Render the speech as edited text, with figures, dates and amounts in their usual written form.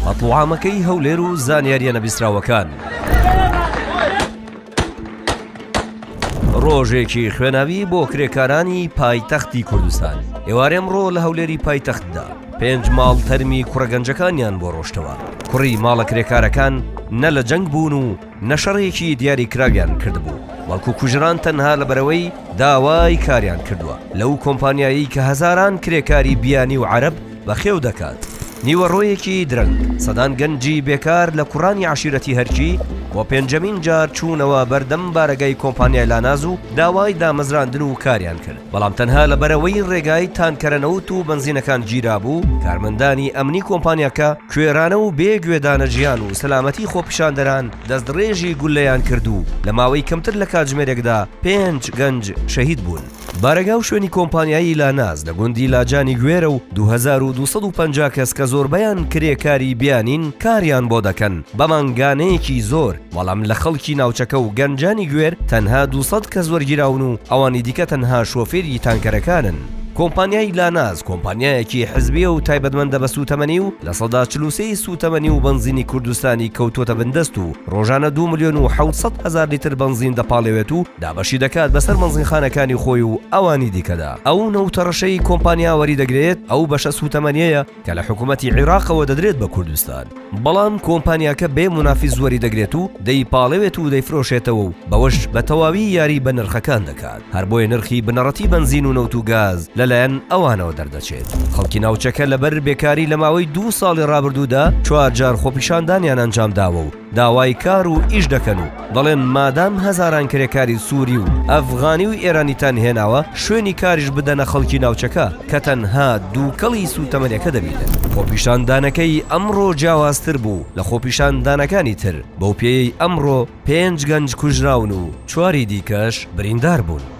قەتڵوعامەکەی هەولێر و زانیارییە نەبیستراوەکان. ڕۆژێکی خوێناوی بۆ کرێکارانی پایتەختی کوردستان. ئێوارێ ئەمڕۆ لە هەولێری پایتەختدا پێنج ماڵ تەرمی کوڕە گەنجەکانیان بۆ ڕۆشتەوە. کوڕی ماڵە کرێکارەکان نە لە جەنگ بوون و نە شەڕێکی دیاری کراویان کردبوو، بەڵکو کوژران تەنها لەبەرئەوەی داوای کاریان کردووە لەو کۆمپانیایەی کە هەزاران کرێکاری بیانی و عەرەب بەخێو دەکات. نیوەڕۆیەکی درەنگ، سەدان گەنجی بێکار لە کوڕانی عەشیرەتی هەرکی بۆ پێنجەمین جار چوونەوە بەردەم بارەگای کۆمپانیای لاناز و داوای دامەزراندن و کاریان کرد، بەڵام تەنها لەبەرئەوەی ڕێگای تانکەرە نەوت و بەنزینەکان گیرابوو، کارمەندانی ئەمنی کۆمپانیاکە کوێرانە و بێ گوێدانە ژیان و سەلامەتی خۆپیشاندەران دەستدڕێژی گوللەیان کرد و لە ماوەی کەمتر لە کاتژمێرێکدا پێنج گەنج شەهید بوون. بارەگا و شوێنی کۆمپانیایی لاناز لە گوندی لاجانی گوێرە و 2250 کەس کە زۆربەیان کرێکاری بیانین کاریان بۆ دەکەن بە مانگانەیەکی زۆر، بەڵام لە خەڵکی ناوچەکە و گەنجانی گوێر تەنها 200 کەس وەرگیراون و ئەوانی دیکە تەنها شۆفێری تانکەرەکانن. کۆمپانیای لاناز کۆمپانیایەکی حزبیە و تایبەتمەندە بە سووتەمەنی و 43% ی سووتەمەنی و بەنزینی کوردستانی کەوتووەتە بن دەست و ڕۆژانە 2 ملیۆن و 700 هەزار لیتر بەنزین دەپاڵێوێت و دابەشی دەکات بەسەر بەنزینخانەکانی خۆی و ئەوانی دیکەدا. ئەو نەوتە ڕەشەی کۆمپانیا وەریدەگرێت ئەو بەشە سووتەمەنیەیە کە لە حکوومەتی عیراقەوە دەدرێت بە کوردستان، بەڵام کۆمپانیاکە بێ مونافیس وەریدەگرێت و دەیپاڵێوێت و دەیفرۆشێتەوە و بەوەش بە تەواوی یاری بە نرخەکان دەکات، هەر بۆیە نرخی بنەڕەتی بەنزین و نەوت و گاز لەلایەن ئەوانەوە دەردەچێت. خەڵکی ناوچەکە لەبەر بێکاری لە ماوەی دوو ساڵی ڕابردوودا چوار جار خۆپیشاندانیان ئەنجامداوە و داوای کار و ئیش دەکەن و دەڵێن مادام هەزاران کرێکاری سوری و ئەفغانی و ئێرانیتان هێناوە شوێنی کاریش بدەنە خەڵکی ناوچەکە کە تەنها دووکەڵی سووتەمەنیەکە دەبینن. خۆپیشاندانەکەی ئەمڕۆ جیاوازتر بوو لە خۆپیشاندانەکانی تر بەو پێیەی ئەمڕۆ پێنج گەنج کوژراون و چواری دیکەش بریندار بوون.